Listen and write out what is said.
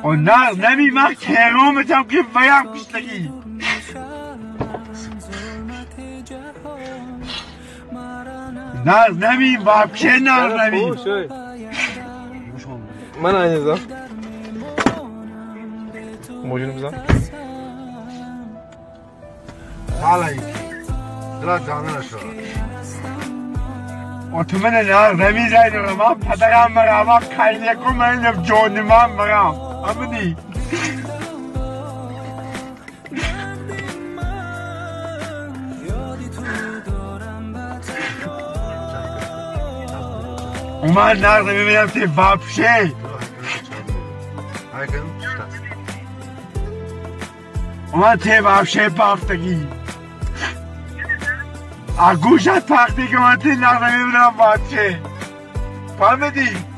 و نغز نمی من کرامتم که ویم کشتگی نغز نمی вообще نغز نمی. من عینزم موجود بزن حالا دلت جانه نشد. و تو من نغز نمی زنی من پدرم مرم من کلیکو من جون من مرم امدی. من نغز میبینم که вообще من ته вообще بافتگی اگوشت پختی که من تی نغز میبینم вообще فهمیدی؟